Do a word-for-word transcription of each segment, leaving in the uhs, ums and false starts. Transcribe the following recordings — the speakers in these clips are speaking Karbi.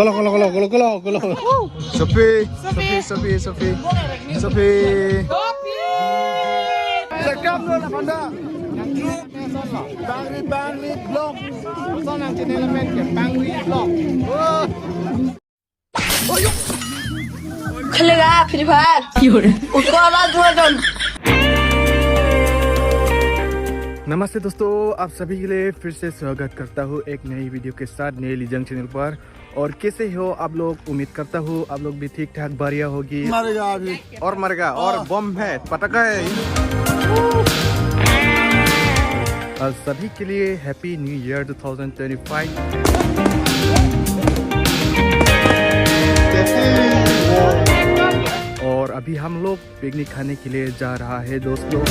Kolo, kolo, kolo, kolo, kolo, kolo. Sophie, Sophie, Sophie, Sophie, Sophie. Welcome to Lapanda. Bangri, Bangri Vlog. Kosonang channel amen ke Bangri Vlog. Wah. Khalega Free Fire. Uko ala dua don. नमस्ते दोस्तों, आप सभी के लिए फिर से स्वागत करता हूँ एक नई वीडियो के साथ नए लीजंग चैनल पर। और कैसे हो आप लोग? उम्मीद करता हूँ आप लोग भी ठीक ठाक बढ़िया होगी। मरेगा अभी। और मरेगा और हाँ। बम है, पटाखा है। और सभी के लिए Happy New Year two thousand twenty-five। और अभी हम लोग पिकनिक खाने के लिए जा रहा है दोस्त लोग।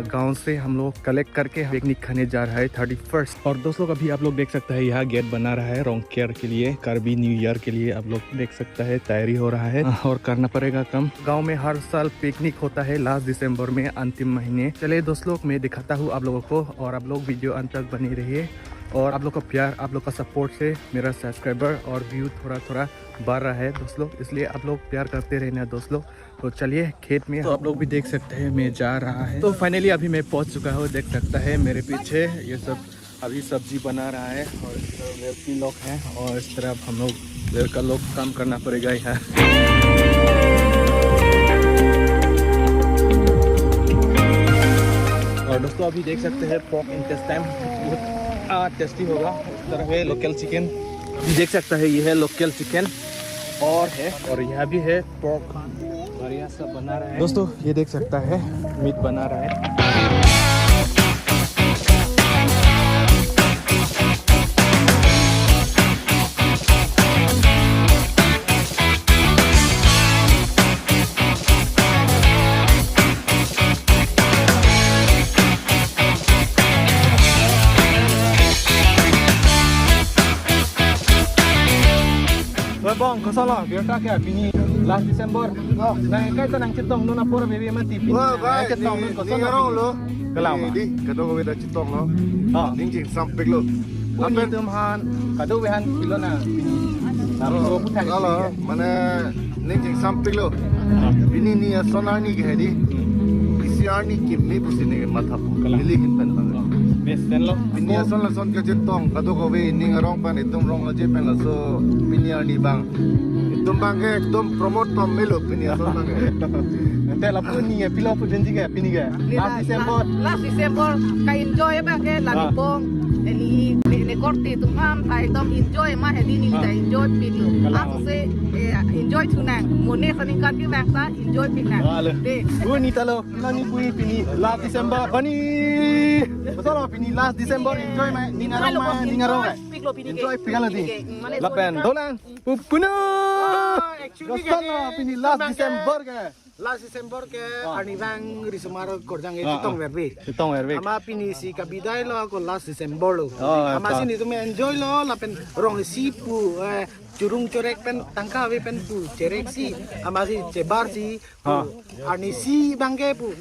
गांव से हम लोग कलेक्ट करके पिकनिक खाने जा रहा है थर्टी फर्स्ट। और दोस्त लोग, अभी आप लोग देख सकते हैं यहाँ गेट बना रहा है रोंगकेर के लिए, कार्बी न्यू ईयर के लिए आप लोग देख सकते हैं तैयारी हो रहा है और करना पड़ेगा काम। गांव में हर साल पिकनिक होता है लास्ट दिसंबर में, अंतिम महीने। चलिए दोस्त लोग, मैं दिखाता हूँ आप लोगों को और आप लोग वीडियो अंत तक बने रहिए। और आप लोग का प्यार, आप लोग का सपोर्ट से मेरा सब्सक्राइबर और व्यू थोड़ा थोड़ा बढ़ रहा है दोस्त लोग, इसलिए आप लोग प्यार करते रहना दोस्त लोग। तो चलिए खेत में, तो आप लोग भी देख सकते हैं मैं जा रहा है। तो फाइनली अभी मैं पहुंच चुका हूँ, देख सकता है मेरे पीछे ये सब अभी सब्जी बना रहा है और इस तरफ लड़की लोग हैं और इस तरफ हम लोग लड़का लोग काम करना पड़ेगा यहाँ। और दोस्तों, अभी देख सकते हैं पोर्क इंटेस्टाइन बहुत टेस्टी होगा। इस तरह है लोकल चिकन, अभी देख सकता है ये है लोकल चिकन और है, और यहाँ भी है पोर्क। बढ़िया सब बना रहा है दोस्तों, ये देख सकता है मीट बना रहा है। Oi bong, kosonlo, birta ke pini last December. Oh. Nangkai ta nangchetongdun apor bebe mati pini. Wah, bai, nangchetongdun ni, kosonlo. Ni arong lo. Kalang ma? Di, kadokave ta chetonglo. Oh. Ning chingsampiklo. Pini lapen atum aphan, kadokave aphan pilona. Nang lo, lo, lo, mane ning chingsampiklo. Pini ni ason arni ke hedi. Isi arni kimi pusi ne mathapo. Kalang. Neli ahin pen bang. Best pen lo. Pini ason lason kachetong, kadokave ning arong pen, itum rong aje pen laso pini arni bang. Itum bang ke ekdom promote tom melo pini ason bang ke. Ante lapu ni ya, pilo pu jenji ke pini ke. Ni last la-, December. La-, last December ka-enjoy bang ke, ah, la nipong. Ini, ini, ini korte atum aphan, ta ekdom enjoy ma hedi, ni ta enjoy pik lo. Kalang. Asose, eh, enjoy thunang. Mo ne sa ningkan ke bang ta enjoy pik nang. Wale. De. Uni ta lo, pini ni pui pini last December. Bani. Betul lo, pini last December, enjoy ma, ning arong ma, ning arong ma. Enjoy pik lo pini ke. Enjoy pik lo di. Pini ke, mm, mane lapen, dolang. Pupuna. Ah, actually, betul lo, pini last December ke. Last December ke, ah, arnivang risomar korjang, ah, chetong, ah, verbi. Chetong verbi. Ama pini si kabidai lo ako last December lo. Oh, ama ta. Si nitum enjoy lo, lapen rong isi pu, eh, churung chorek pen tangka ave pen pu, cherek si, ama si chebar si, pu, ah, arni isi bang ke pu.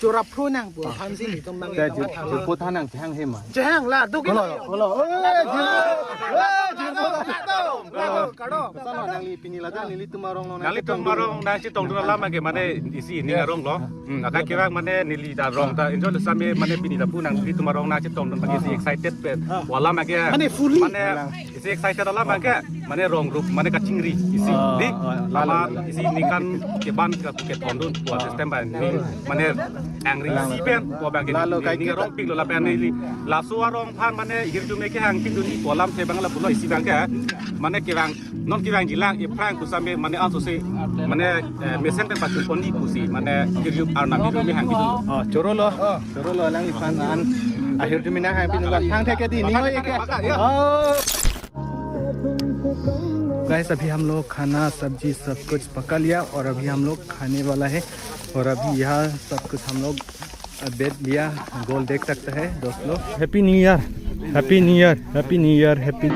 Chorap phro nang pu, ah, aphan si nitum bang ke. Te tangka ju-, thang. Jupo thanang chehang he ma. Chehang la, do ke. Kolo, kolo. Eh, jupo. Eh, jupo. Kado, kado, kado. Kosonlo nangli pini ladak nelitum arong lo nang. Nelitum arong nangchetongdun alam ke mane isi ning arong lo. Hmm, akai kevang mane neli ta rong ta enjoy lo same mane pini lapu nanglitum arong nangchetongdun bang isi excited pen. Ah. Wala make. Mane fully. Mane isi excited alam bang ke. Mane rong rup mane kachingri isi. Ah, di ah, lama lalo, lalo. Isi ningkan keban ke kethondun pu, ah, system bang ni. Mane angri lalo, isi pen pu bang ke. Lalo ni, kai ni kita. Rong pik lo lapen neli. Laso arong aphan mane hirjume kehangpikdun ni pu alam ke bang lapulo isi bang ke. Mane kevang non kevangjilang ephrang pu same mane asose mane, eh, mesen pen pachun pon ni pusi mane hirjume arnam hirjume hangpidun. Oh, choro lo. Oh. Choro lo, nangliphan an ahirjume nanghangpidun lo. Thangthek ke di, ning oi ke. Oh. Guys, अभी हम लोग खाना, सब्जी, सब कुछ पका लिया और अभी हम लोग खाने वाला है। और अभी यहाँ सब कुछ हम लोग बेड लिया, गोल देख सकते हैं दोस्त लोग। Happy New Year, Happy New Year, Happy New Year, Happy।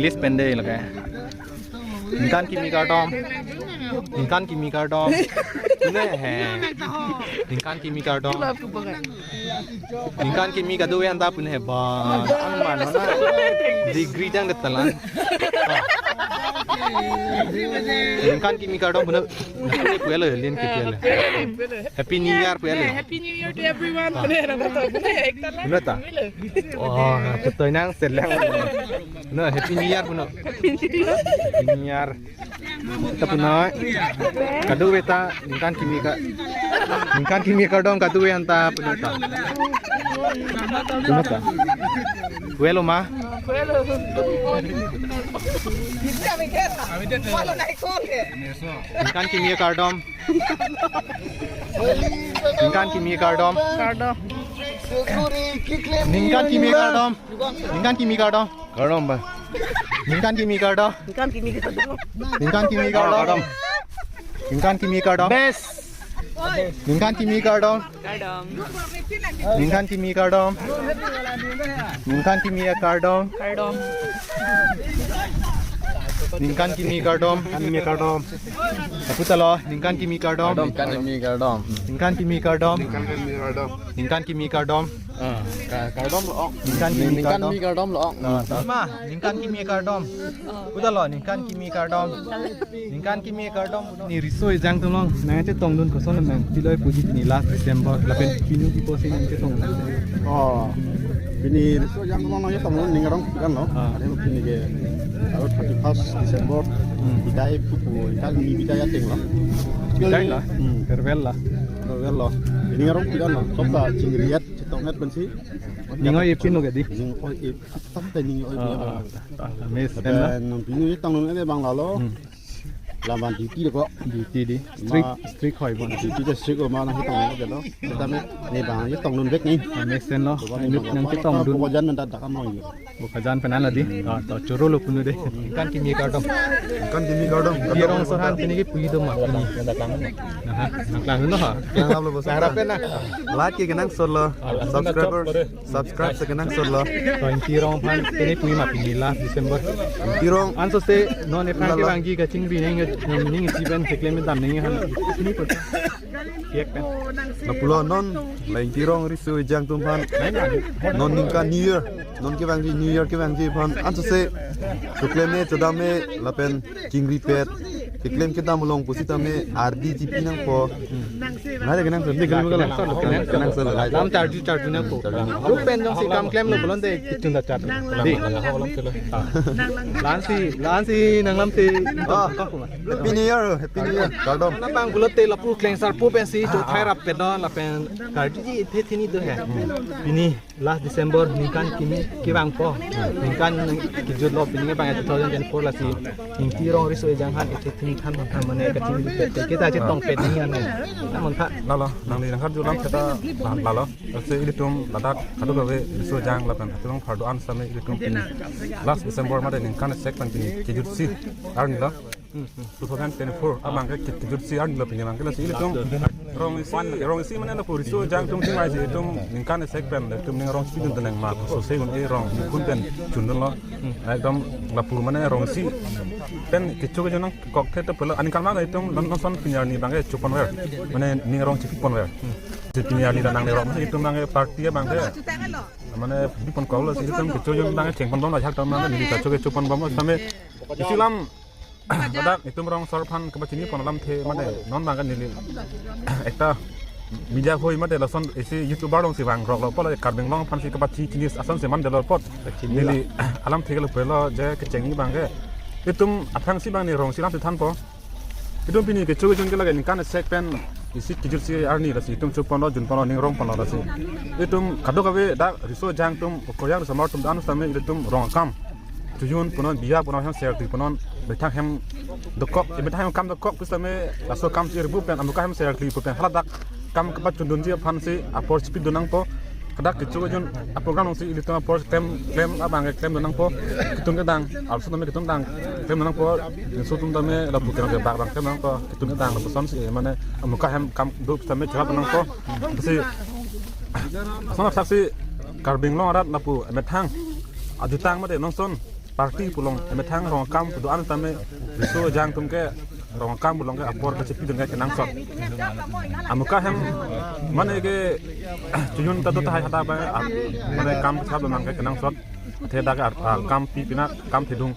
Yes, pende lake. Ningkan kimi kardom. Ningkan kimi kardom. Pune he. Ningkan kimi kardom. Ningkan kimi kadokave anta pune he ba. Ang mano na. Degree dang det talang. Ningkan kimi kardom pune. Pune puelo, lin ke puelo. Happy New Year puelo. Happy New Year to everyone. Pune na kata pune ek talang. Pune ta. Oh, na ketoy nang seleng. No, Happy New Year puno. Happy New Year. Ta puno. Kadokave ta ningkan kimi ka. Ningkan kimi kardom kadokave anta puno ta. Puno ta. Puelo ma. Ningkan kimi kardom. Ningkan kimi kardom. Kardom. Ningkan kimi kardom. Ningkan kimi kardom. Kardom ba. Ningkan kimi kardom. Ningkan kimi kardom. Ningkan kimi kardom. Ningkan kimi kardom. Best. Ningkan kimi kardom. Kardom. Ningkan kimi kardom. Ningkan kimi kardom. Kardom. Ningkan kimi kardom. Kimi kardom. Aputalo, ningkan kimi kardom. Ningkan kimi kardom. Ningkan kimi kardom. Ningkan kimi kardom. Ningkan kimi kardom. Ah, ka-, kardom lo. Ningkan kimi kardom. Ningkan kimi kardom lo. Ah, ta. Ma, ningkan kimi kardom. Aputalo, ningkan kimi kardom. Ningkan kimi kardom. Ni riso ejang atum along nangchetongdun koson nang piloi puji pini last December lapen pini pipo si nangchetong. Oh. Pini riso ejang atum along nangchetongdun ning arong kan lo. Ah. Ada pini ke aro thirty first December. Hmm. Bidai pupu kan ni bidai ateng lo. Bidai la. Hmm. Farewell la. Farewell lo. Ning arong kan lo. Sopta chingri et chetongnet pensi. Ning oi epin lo ke di. Ning oi ep. Tam ta ning oi ep. Ah, ah. Ames, kan la? Dan pini tongdun ede bang lalo. Hmm. Laban duty lo ko. Duty di. Strict, ma- strict hoi bon. Duty ta strict lo ma nangchetongdun lo. Tame ne bang chetongdun vek ni. Ames, kan lo. Coba ni nang bang nangchetongdun. Bokajan mendat dakam lo. Bokajan penan la di. Ah, to choro lo puno de. Ningkan kimi kardom. Ningkan kimi kardom. Tirong sohan pini ke pui do ma pini. Aha, nangklang lo ha. Klang lo bos. Harap na. Like kenangsot lo. Subscriber. Subscribe si kenangsot lo. To Ingti Rong aphan pini pui ma pini last December. Ingti Rong. Anso si non ephan, lalo, kevangji kachingri ning, ning chiben keklem dam ning han. Ini pun. Kiek pen. Lapulo non la Ingti Rong riso ejang atum aphan. Non ningkan New Year. Non kevangji New Year kevangji aphan. Anso si keklem me chedam me lapen chingri pet. Keklem kedam along pusitame ardi chipi nangpo. Nare kenangsot, kenangsot, kenangsot. Lam charju charju nangpo. Rup pen jongsi kam klem lo pulote kichun da char. Di. La-ansi, la-ansi nanglamthe. Ah. Happy New Year, Happy New Year. Kardom. Nang bang pulote lapu klengsarpo pensi chothai rap pedo lapen karjuji the thini do he. Pini last December ningkan kimi kevangpo. Ningkan kejut lo pini bang two thousand twenty-four lasi. Ingti Rong riso ejang aphan echetini than than mane kachingri pet kita chetong pet ni ane. Namun tha. Lalo, nangli nangkarju lam theta la-, lalo. Lasi ilitum ladak kadokave riso ejang lapen hati long phardo an same ilitum pini last December mate ningkan sek pen pini kejutsi arni lo. Two thousand twenty-four abang ke kejutsi arni lo pini abang ke lasi ilitum rong isi, rong isi mane lapu riso ejang atum chingvaisi itum ningkan sek pen itum ning rong chipidun teneng ma so se un e rong kun pen chundun lo. Ekdom lapu mane rong isi pen kecho kecho nangkok the to pelo aningkan ma itum non non son pini arni abang ke choponver. Mane ning rong chipiponver. Si pini arni dan nangne rong itum abang ke party abang ke mane bipon kok lo si itum kecho kecho abang ke chengpon bom lo ajak atum abang ke neli kecho kecho pon bom lo same isi lam ladak itum rong sor aphan kapachinipon alamthe mate non abang ke neli ekta media hoi mate lason isi YouTuber alongsi vangrok lo pulo Karbi Anglong aphansi kapachini asonsi mandetlo apot neli alamthe ke lo pulo je kechengji abang ke itum aphrangsi abang ne rong isi lam si thanpo. Itum pini kecho kejun ke lake ningkan sek pen isi kejutsi arni lasi itum choponlo junponlo ning rongponlo lasi. Itum kadokave dak riso ejang atum koryang riso amar atum dan same itum rong akam. Chojun punon biya punon hem serti punon methang hem dokok, methang hem kam dokok pusitame laso kam si erbu pen amuka hem serti pu pen haladak kam kapachundunji aphansi apor chipidun nangpo. Kadak kecho kejun a program alongsi ilitum apor klem klem abang ke klemdun nangpo. Ketum kedang arloso tame ketum kedang klemdun nangpo. Inso atum tame lapu kedang kebak abang klem nangpo. Ketum kedang lapusonsi mane amuka hem kam do tame cherap nangpo. Si ason asaksi Karbi Anglong arat lapu methang ajutang mate nonson party pu along, emethang rong akam kedo-an tame, riso jang atum ke rong akam pu along ke apor kachepidun ke kenangsot. Amuka hem mane ke chojun ta do tahai hadak abang, ap-, mane kam kachap do nang ke kenangsot. Athe dak ar-, ah, kam pi pina kam thedung.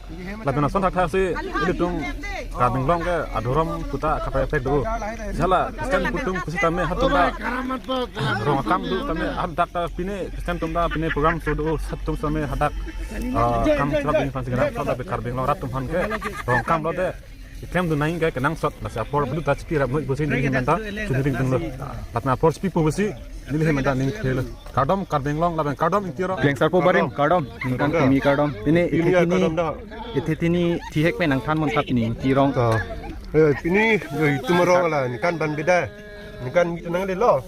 Lapen ason thakthak si ilitum Karbi Anglong ke adhorom puta kaprek prek do. Jala Christian pu atum pusitame hadak atum ta rong akam do tame hadak ta pine Christian atum ta pine program so do, hadak atum tame hadak, ah, kam kachap ding fansi kenangsot, lapen Karbi Anglong arat atum aphan ke rong akam lote keklem dun nangji ke kenangsot, lasi apor bulu ta chepi rap noi pusi neli hem anta chunri dinglo. Lapen apor chepipo pusi neli hem anta ning khelo. Kardom Karbi Anglong lapen kardom Ingti arong. Klengsarpo barim, kardom. Ningkan kimi kardom. Pini, pini ithi ya tini, kardom da. Ithi tini thihek pen nangthan mon tap pini Ingti arong. Ta. Eh, pini yo itum arong la ningkan ban bidai. Ningkan mi nanglelo.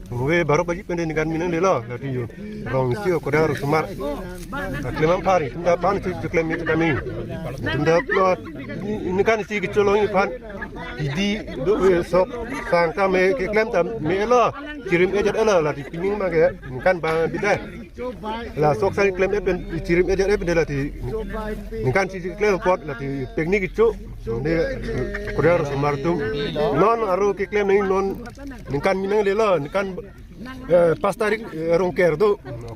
Ove baro baji pen ningkan mi nanglelo. Lati yo rong si o korea rosomar. Keklem aphan itum ta aphan si keklem mi kami. Itum ta apot ningkan si kecholong aphan. Didi do, eh, sok sang ta me keklem ta melo. Chirim ejar elo, lati pini ma ke ningkan ban bidai. La sok sang klem et pen chirim ejar et pen lati ningkan si keklem apot lati pekni kecho. Ne korea rosomar atum. Non aro keklem nangji non ningkan mi nanglelo, ningkan, eh, pas tarik, eh, Rongker do.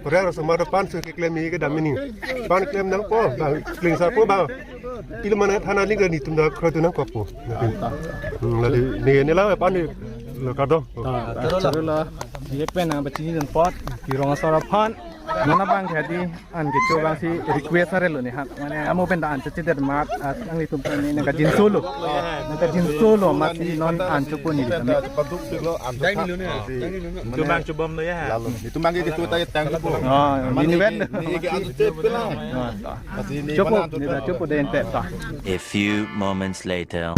Korea rosomar aphan si keklem nangji kedam pini. Aphan klem nangpo, bang, klengsarpo bang. Pilo mane thana ling rani atum ta khoi tu nangkokpo. Hmm, lati ne ne la aphan ne lo kardom. Chalo la, ye pen nang bachini dun apot, Ingti arong asor aphan. Non abang jadi an kecho abang si request arelo ne hat. Mane amo pen ta an chechi der mat, at nanglitum pen ne nangkajinso lo. Nangkajinso lo mat si non an chopo ni. Dang ni lo ne, dang ni lo ne. Itum bang chobom lo ya. Lalu, itum bang ke kecho ta tang po. Ah, mane ini ben. Ini ke an chep pela. Ah, ta. Chopo, ne ta chopo den te ta. A few moments later.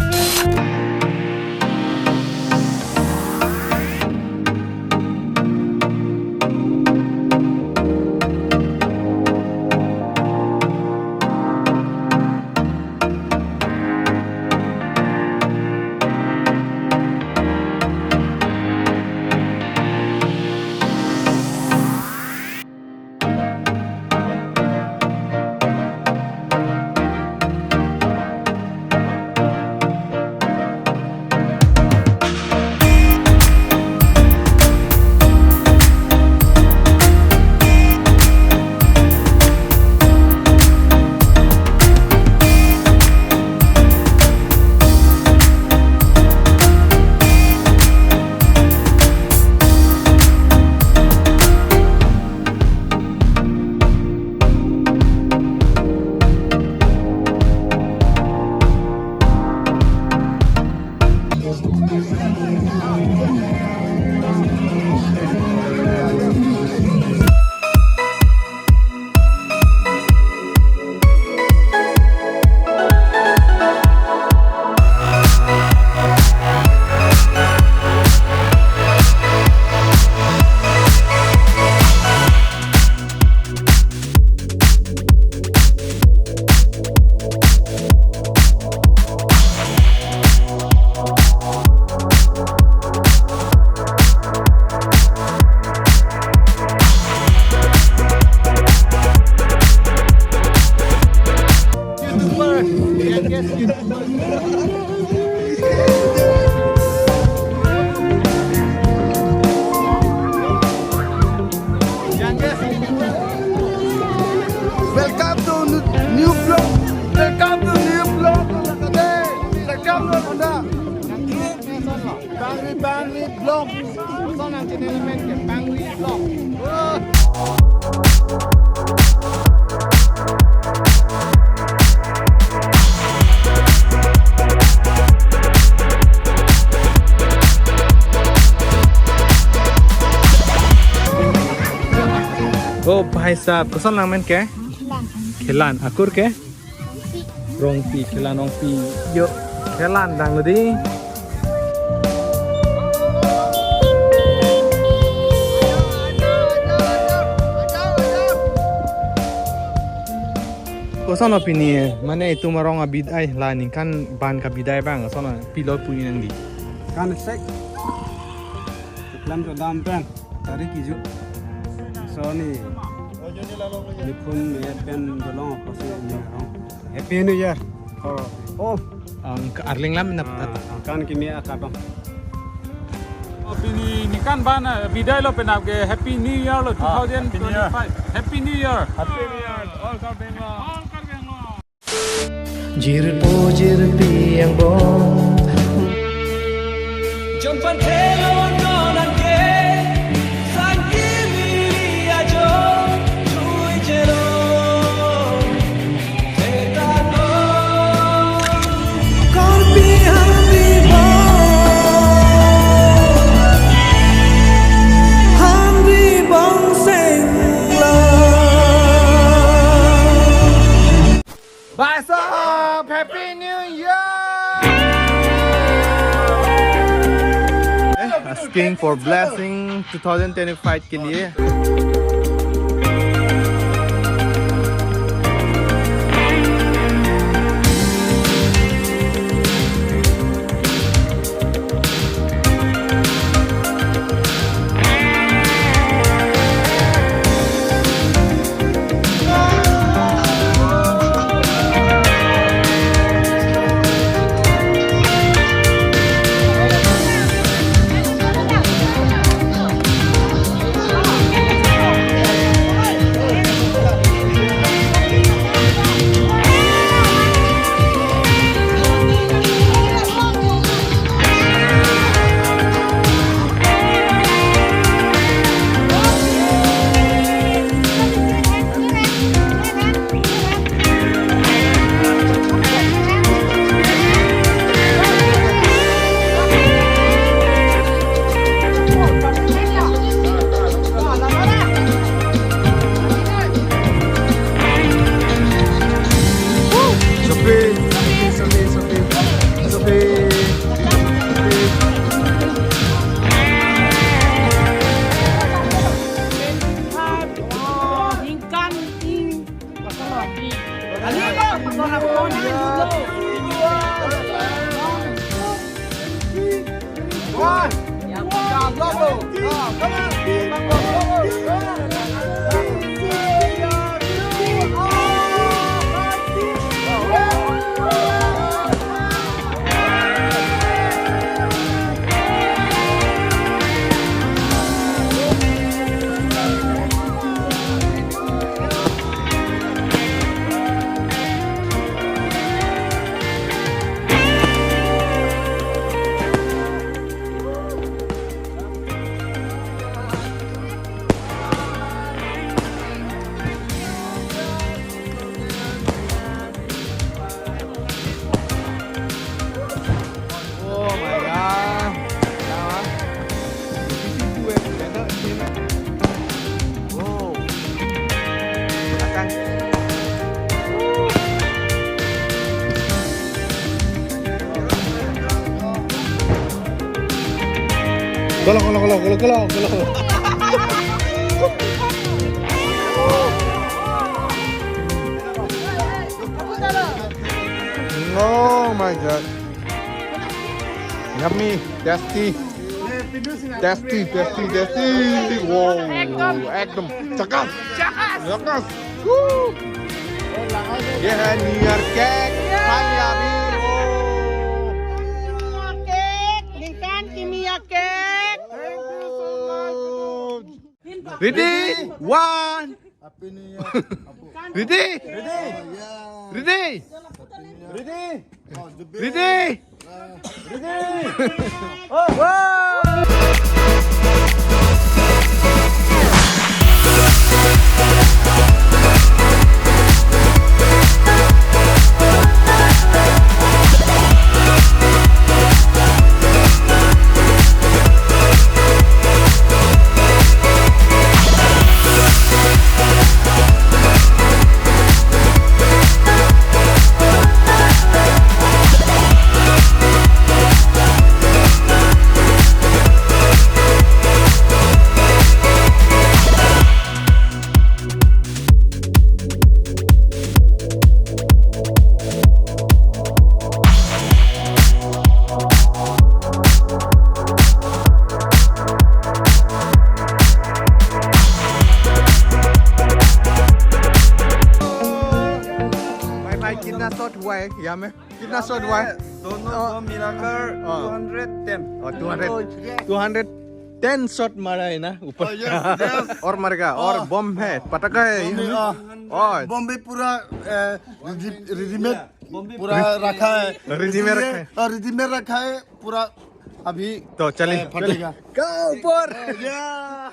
YouTuber, youngest YouTuber. Youngest YouTuber. Welcome to n-, new vlog. Welcome to new vlog. Today, welcome to the Bangri, Bangri vlog. Koson nang channel men ke Bangri vlog. Oh, bhai sahab, koson nang men ke? Khilan. Khilan, akur ke? Rongpi, Khilan Rongpi. Yo, Khilan dang lo di. Koson lo pini, mane itum arong abidai la ningkan ban kabidai abang, koson lo pilo puni nangdi. Kan sek. Keklem chodam pen. Tarik iju. So ni, ni pun ya pen dolong apa sih ini orang Happy New Year. Oh, oh. Ang arleng lam nap Ah, nap. Kan kimi akadong. Pini ningkan ban, eh, bidai lo penap ke Happy New Year lo Ah, Happy New Year. two thousand twenty-five. Happy New Year. Happy New Year. All Karbi Anglong. All Karbi Anglong. Jirpo jirpi angbong. Jompan thelo non anke, sangki mili ajo, jui jelo, theta non. Karbi Hanri Bong, Hanri Bong Senglo. Basa, Happy New Year! Asking for blessing twenty twenty-five के लिए। Sophie, Sophie, Sophie, Sophie, Sophie. Ningkan ing Oh my God. Tahu, ah? Wow. Belakang. Kolong, kolong, kolong, kolong, kolong, kolong. Oh my God. Yummy, tasty. Tasty, tasty, tasty. Wow, ekdom jhakas. Jhakas. Jhakas. Woo. Ye hai New Year cake. Hai abhi. Oh. New Year cake. Ningkan kimi acake. Ready? One. Happy New Year. Ready? Ready? Ready? Ready? Oh, the big Ready? Ready? Oh. Wow! कितना शॉट हुआ है यहाँ में? कितना शॉट हुआ है? दोनों को मिलाकर हाँ। Two hundred ten. और two hundred, two hundred ten shot मारा है ना ऊपर। Oh, yes, yes. और मरेगा और हाँ। बम है, पटाखा है। बम भी, हाँ। और बम भी पूरा रेडीमेड पूरा रखा है। रेडीमेड रखा है। हाँ, रेडीमेड रखा है पूरा। अभी तो चलिए, ए, फटेगा। का ऊपर। या।